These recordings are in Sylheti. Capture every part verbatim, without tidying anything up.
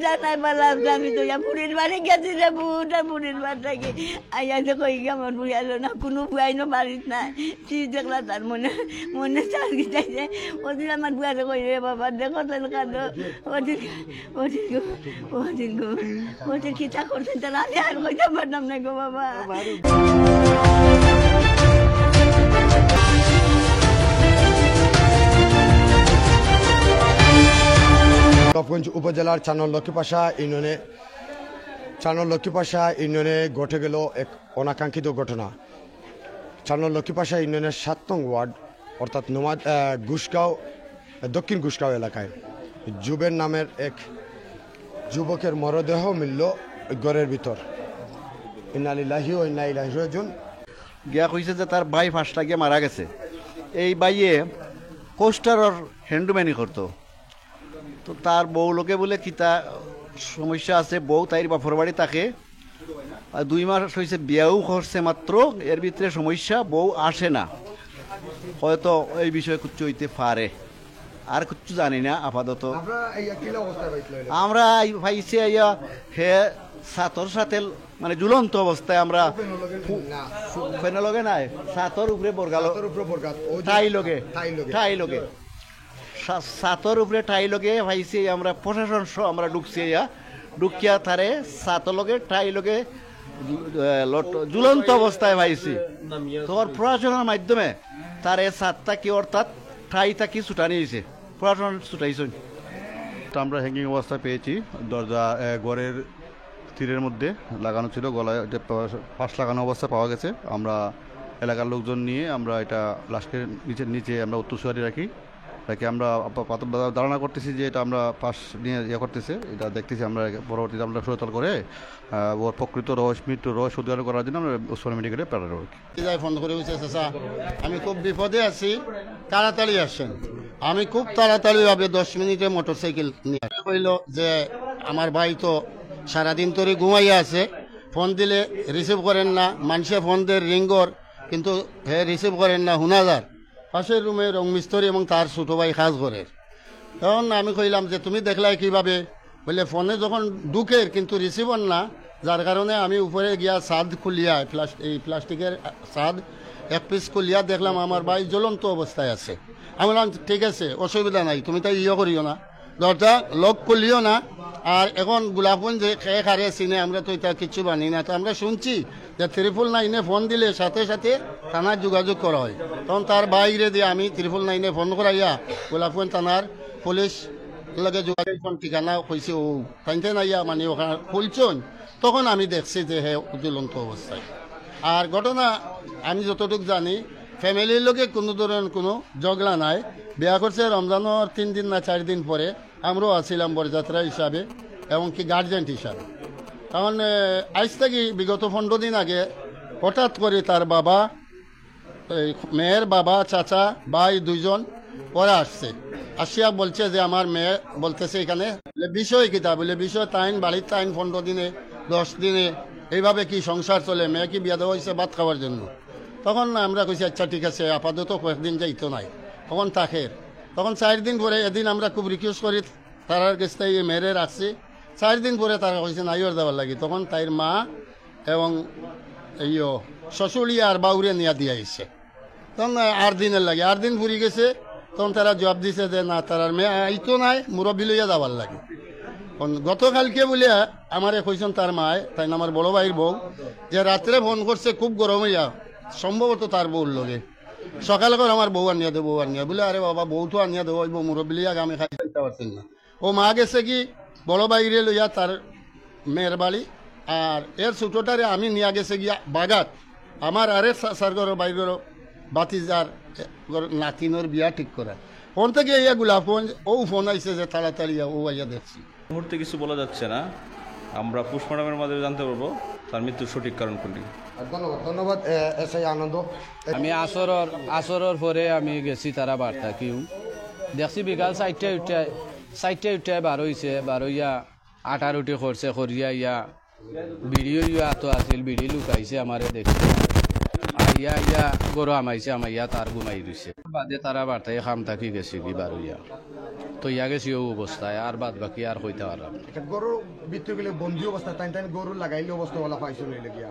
জানাই বালা আছে, আমি তো ইয়া বুড়ির বাড়ি গেছি রে, বুড়া বুড়ির বাড়ি থাকি। আইয়া যে কই গিয়া আমার বুড়ি আইলো না, কোনো বুয়াই না বাড়িত নাই। কি দেখলা তার মনে, মনে চাল গিটাইছে। ওদিন আমার বুয়ারে কই, "রে বাবা, দেখো তাহলে কাঁদো।" ওদিন, ওদিন গো, ওদিন গো, ওদিন কিতা করছেন তারা, আমি আর কইতে পারলাম না গো বাবা। গোলাপগঞ্জ উপজেলার চার নং লক্ষ্মীপাশা ইউনিয়নে, চার নং লক্ষ্মীপাশা ইউনিয়নে ঘটে গেল এক অনাকাঙ্ক্ষিত ঘটনা। চার নং লক্ষ্মীপাশা ইউনিয়নের সাত নং ওয়ার্ড, অর্থাৎ নোমাদ, আহ, ঘুষগাঁও, দক্ষিণ ঘুষগাঁও এলাকায় জুবের নামের এক যুবকের মরদেহ মিলল ঘরের ভিতর। ইন্না লিল্লাহি ওয়া ইন্না ইলাইহি রাজিউন। গিয়া কইছে যে তার ভাই ফাঁস লাগিয়া মারা গেছে। এই ভাইয়ে কোস্টারর হ্যান্ডম্যানি করতো। তো তার বউ লগে বুলে কিতা সমস্যা আছে, বউ তাইর বাপর বাড়ি থাকে। আর দুই মাস হইছে বিয়াও করছে মাত্র, এর ভিতরে সমস্যা, বউ আসে না। হয়তো এই বিষয়ে কিচ্ছু হইতে পারে, আর কিচ্ছু জানি না আপাতত। আমরা এই কিলা অবস্থায় পাইছিল এটা? আমরা এই পাইছি আইয়া হে ছাতর সাথে, মানে, ঝুলন্ত অবস্থায় আমরা ফেনর লগে ফু-, না। ফু-, ফেনর লগে নাই, ছাতর উপরে বরগালো। ছাতর উপরে বরগাত, ওই যে টাই লগে, টাই লগে। টাই লগে। সা-, ছাতর উপরে টাই লগে পাইছি আমরা, প্রশাসন সহ আমরা ঢুকছি ইয়া, ঢুকিয়া তারে ছাতর লগে টাই লগে, এ, লট-, ঝুলন্ত অবস্থায় পাইছি। তখন প্রশাসনের মাধ্যমে তারে ছাদ থাকি অর্থাৎ টাই থাকি ছুটানি হইছে, প্রশাসন ছুটাইছইন। তো আমরা হ্যাঙ্গিং অবস্থায় পেয়েছি, দরজা, এ, ঘরের তীরের মধ্যে লাগানো ছিল, গলায় এটা পা-, ফাঁস লাগানো অবস্থায় পাওয়া গেছে। আমরা এলাকার লোকজন নিয়ে আমরা এটা লাশকে নিচে, নিচে আমরা উত্তরসূরি রাখি, রাখি আমরা আপাতত ধারণা করতেছি যে এটা আমরা ফাঁস নিয়ে ইয়ে করতেছে, এটা দেখতেছি আমরা। পরবর্তীতে আমরা সুরতল করে, আহ, ওর প্রকৃত রহস্য, মৃত্যু রহস্য উদ্ঘাটন করার জন্য আমরা ওসমানী মেডিকেলে প্রেরণ করব। যাই ফোন করে বলছে, "চাচা, আমি খুব বিপদে আছি, তাড়াতাড়ি আসেন।" আমি খুব তাড়াতাড়িভাবে দশ মিনিটে মোটরসাইকেল নিয়ে আসি। কইল যে, "আমার ভাই তো সারাদিন ধরে ঘুমাইয়া আছে, ফোন দিলে রিসিভ করেন না, মানুষে ফোন দের রিঙ্গর, কিন্তু হে রিসিভ করেন না, হুনা যার।" পাশের রুমে রং মিস্ত্রি এবং তার ছোট ভাই কাজ করের। তখন আমি কইলাম যে, "তুমি দেখলায় কিভাবে?" বলে, "ফোনে যখন ঢুকের কিন্তু রিসিভার না, যার কারণে আমি উপরে গিয়া ছাদ খুলিয়া, প্লাস-, এই প্লাস্টিকের ছাদ এক পিস খুলিয়া দেখলাম আমার ভাই জ্বলন্ত অবস্থায় আছে।" আমি বললাম, "ঠিক আছে, অসুবিধা নাই, তুমি তাই ইয়ে করিও না, দরজা লক খুলিও না।" আর এখন গোলাপগঞ্জে কে কারে চিনে, আমরা তো এটা কিচ্ছু জানি না। তো আমরা শুনছি যে ট্রিপল নাইনে ফোন দিলে সাথে সাথে থানায় যোগাযোগ করা হয়। তখন তার বাইরে দিয়ে আমি ট্রিপল নাইনে ফোন করাইয়া গোলাপগঞ্জ থানার পুলিশ লগে যোগাযোগ, কোন ঠিকানা হইছে, ও তাইনতে নাইয়া মানে ওখানে খুলছন, তখন আমি দেখছি যে হে জ্বলন্ত অবস্থায়। আর ঘটনা আমি যতটুকু জানি, ফ্যামিলির লগে কোনো ধরনের কোনো ঝগড়া নাই। বিয়া করছে রমজানর তিন দিন না চার দিন পরে, আমরাও আছিলাম বরযাত্রা হিসাবে এবং কি গার্জিয়ান হিসাবে। তখন, এ, আইজ থাকি বিগত পনেরো দিন আগে হঠাৎ করে তার বাবা, এই মেয়ের বাবা, চাচা, ভাই দুইজন ওরা আসছে। আসিয়া বলছে যে আমার মেয়ে বলতেছে এখানে, বলে, "বিষয় কিতা?" বলে, "বিষয় তাইন বাড়ির তাইন পনেরো দিনে, দশ দিনে এইভাবে কি সংসার চলে? মেয়ে কি বিয়া দেওয়া হয়েছে ভাত খাওয়ার জন্য?" তখন আমরা কইছি, "আচ্ছা ঠিক আছে, আপাতত কয়েকদিন যাইতো নাই, তখন থাকের।" তখন চার দিন পরে এদিন আমরা খুব রিকোয়েস্ট করি, তারার গেছ থাকি এই মেয়েরে রাখছি। চার দিন পরে তারা কইছে নাইওর যাওয়ার লাগি। তখন তাইর মা এবং এই শ্বশুরিয়া আর বাউরে নিয়া দিয়া আইছে। তখন আট দিনের লাগি, আট দিন ফুরি গেছে। তখন তারা জবাব দিছে যে না, তারার মেয়ে আইতো নাই, মুরব্বি লইয়া যাওয়ার লাগি। তখন গতকালকে বলে আমারে কইছেন তার মায়, তাই না আমার বড় ভাইর বউ, যে রাত্রে ফোন করছে খুব গরম হইয়া, সম্ভবত তার বউর লগে। সকালে করে আমার বউ আনিয়া দে, বউ আনিয়া। বলে, "আরে বাবা, বউ তো আনিয়া দেওয়া হইব, মুরব্বি লইয়া আমি খাইতে পারতেন না।" ও মা গেছে কি বড় বাইরে লইয়া তার মেয়ের বাড়ি, আর এর ছোটটারে আমি নিয়ে গেছে গিয়া বাগাত। আমার আরেক সা-, সারগর বাইরগর বাতিজার, এ, গর নাতিনর বিয়া ঠিক করা। ফোন থেকে ইয়া গোলাপগঞ্জ, ও ফোন আইছে যে তাড়াতাড়ি আও, ও আইয়া দেখছি। মুহূর্তে কিছু বলা যাচ্ছে না, আমরা পোস্টমর্টমের মাধ্যমে জানতে পারবো তার মৃত্যুর সঠিক কারণ কোনটি। ধন্যবাদ, ধন্যবাদ, এ, এসআই আনন্দ। আমি আসরর, আসরর পরে আমি গেছি তারা বার্তা কিউ। দেখছি বিকাল চারটায় উঠায়, চারটায় উঠায় বার হইছে, বার হইয়া আটারুটি করছে, করিয়া ইয়া বিড়িও ইয়া তো আছিল, বিড়ি লুকাইছে আমারে দেখি। আই ইয়া ইয়া গরু হামাইছে, হামাইয়া তার ঘুমাই রইছে। বাদে তারা বার্তায় কাম থাকি গেছে কি বার হইয়া। তো ইয়া গেছি ও অবস্থায়, আর বাদ বাকি আর কইতা পারলাম না। আচ্ছা, গরুর ভিতরে গেলে বন্দি অবস্থা, তাইন তাইন গরু লাগাইলে অবস্থা ওলা পাইছো নইলে গিয়া।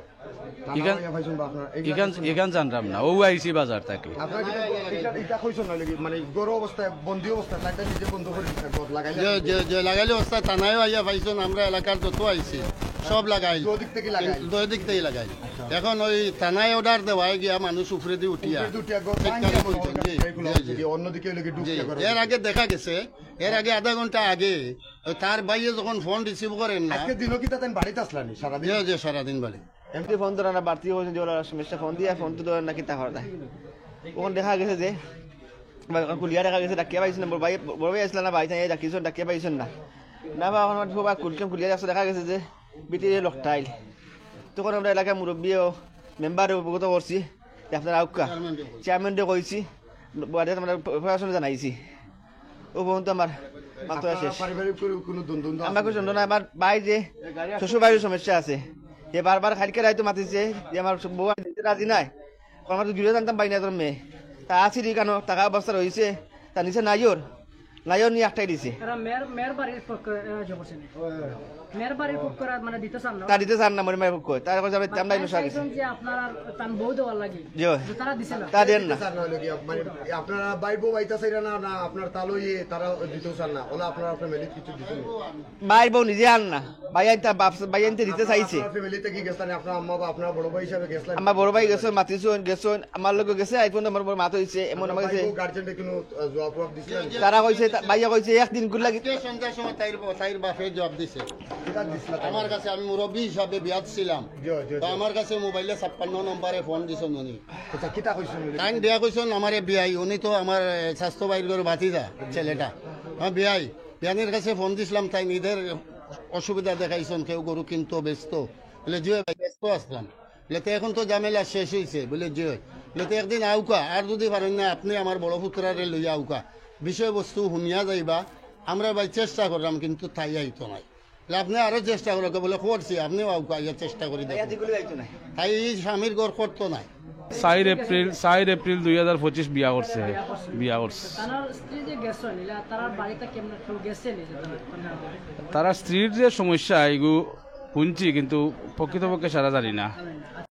থানা ইখান, হইয়া পাইছো বা আপনার, এগুলা ইখান, পাইছো না? ইখান জানলাম না, ও আইছি বাজার থাকি। আপনারা কিতা ইটা, ইটা কইছো না লাগি, মানে গরু অবস্থায়, বন্দি অবস্থা, তাইন তাইন নিজে বন্ধ করে দিছে, গরু লাগাইলে যে, যে, যে লাগাইলে অবস্থা থানায় আইয়া পাইছো না, আমরা এলাকার যত আইছি, সব লাগাইল। দুই দিক থেকে লাগাইল। দুই দিক থেকে লাগাইল। আচ্ছা। এখন ওই থানায় অর্ডার দেওয়ায় গিয়া মানুষ উপরেদি উঠিয়া উপরেদি উঠিয়া গরু চিৎকার ভাঙিয়া করছেন। জি, জি, জি। অন্যদিকে ওই লোকে ঢুকিয়া জি, গরু এর আগে দেখা গেছে, এর আগে আধা ঘন্টা আগে ওই তার ভাইয়ে যখন ফোন রিসিভ করেন না। আজকে দিনও কিতা তাইন বাড়িত আসলানি সারাদিন? জি, জি, সারাদিন বাড়ি। এমনি ফোন ধরে না, বাড়তি কইছেন যে ওলা সমস্যা, ফোন দিয়া ফোন তো ধরে না, কিতা করা যায়? ওখানে দেখা গেছে যে, বা, কুলিয়া দেখা গেছে, ডাকিয়া পাইছেন না, বড় ভাই, বড় ভাই আসলা না, ভাই, তাই ডাকিয়েছেন, ডাকিয়া পাইছেন না। না বা, এখন আমার সবাই কুলছেন, কুলিয়া দেখছে, দেখা গেছে যে, বিটির লোকটা আইল। তখন আমরা এলাকার মুরব্বী ও মেম্বার অবগত করছি যে, আপনারা আউক্কা। চেয়ারম্যানরে কইছি, বাদে আমরা প্রশাসনে জানাইছি। ও পর্যন্ত আমার মাত্র আপনার শেষ। পারিবারিক কোনো, কোনো দ্বন্দ্ব, দ্বন্দ্ব আমার আছে? কোনো দ্বন্দ্ব না, আমার ভাই যে শ্বশুর বাড়ির সমস্যা আছে, যে বারবার খাইলকে রাইতো মাতিছে যে আমার বউ আর নিতে রাজি নাই, আমার তো দূরে জানতাম পাই না তোর মেয়ে, তা আসির কেন টাকা অবস্থা রয়েছে, তা নিচে নাই ওর, নাই ওর নিয়ে একটাই দিছে। এরা মেয়ের, মেয়ের বাড়ির পক্ষ, এরা জোর করছে না। মেয়ের বাড়ির পক্ষ এরা মানে দিতে চান না। তা দিতে চান না, মরে মেয়ের পক্ষ। তার কথা আমরা তাই ইনশাআল্লাহ চাইছেন যে আপনারা তান বউ দেওয়ার লাগি। জি। যে তারা দিছে না। তা দেন না। দিতে চান না, হলো কি, মানে, আপনারা ভাই বউ আইতা চাইরা না, না আপনার তালো ইয়ে তারা দিতেও চান না, ওলা আপনারা ফ্যামিলি কিছু দিতে না। ভাই বউ নিজে আন না, ভাই আনতে বাপ, ভাই আনতে দিতে চাইছে। আপনার ফ্যামিলিতে কি গেছলেন? আপনার আম্মা বা আপনার বড় ভাই হিসাবে গেছলেন? আমার বড় ভাই গেছে, মাতিছুন, গেছুন, আমার লগে গেছে, আই পর্যন্ত আমার বড় মাত হইছে, এমন আমার ভাই গেছে। বউ গার্জিয়ানরে কোনো, আহ, জবাব ফবাব দিছিলেন? তারা কইছে, তা-, ভাইয়া কইছে, একদিন গুলা আজকে সন্ধ্যার সময় তাইর ব-, তাইর বাপে জবাব দিছে। কিতা দিছিলা তাইর? আমার কাছে, আমি মুরব্বী হিসাবে বিয়াত ছিলাম। জি, জি, তো জি। আমার কাছে মোবাইলে ছাপ্পান্ন নম্বরে ফোন দিছইন উনি। আচ্ছা, কিতা কইছইন উনি? তাইন বিয়া কইছইন আমারে বিয়াই, উনি তো আমার, এ, স্বাস্থ্য বাইর করে ভাতিজা ছেলেটা। হ্যাঁ, বিয়াই, বিয়ানের কাছে ফোন দিছিলাম, তাইন ইদের অসুবিধা দেখাইছইন, কেউ গরু কিনতো, বেচতো। বলে, "জি ভাই, ব্যস্ত আসলাম।" বলে, "তো এখন তো ঝামেলা শেষ হইছে।" বলে, "জি ভাই।" বলে, "তো একদিন আউকা, আর যদি পারেন না, আপনি আমার বড় পুত্রারে লইয়া আউকা, বিষয়বস্তু হুনিয়া যাইবা, আমরা ভাই চেষ্টা করলাম, কিন্তু তাই আইতো নাই।" বলে, "আপনি আরো চেষ্টা করো।" বলে, "করছি, আপনিও আউকা, ইয়া চেষ্টা করি দেখুন।" তাই এই স্বামীর ঘর করতো নাই। চাইর এপ্রিল, চাইর এপ্রিল দুই হাজার পঁচিশ বিয়া করছে, বিয়া করছে। তার স্ত্রী যে গেছে, তার বাড়িতে কেমন কেউ গেছে নি যে তারা, তারা তারা স্ত্রীর যে সমস্যা, এগু হুনছি, কিন্তু প্রকৃতপক্ষে সারা জানি না।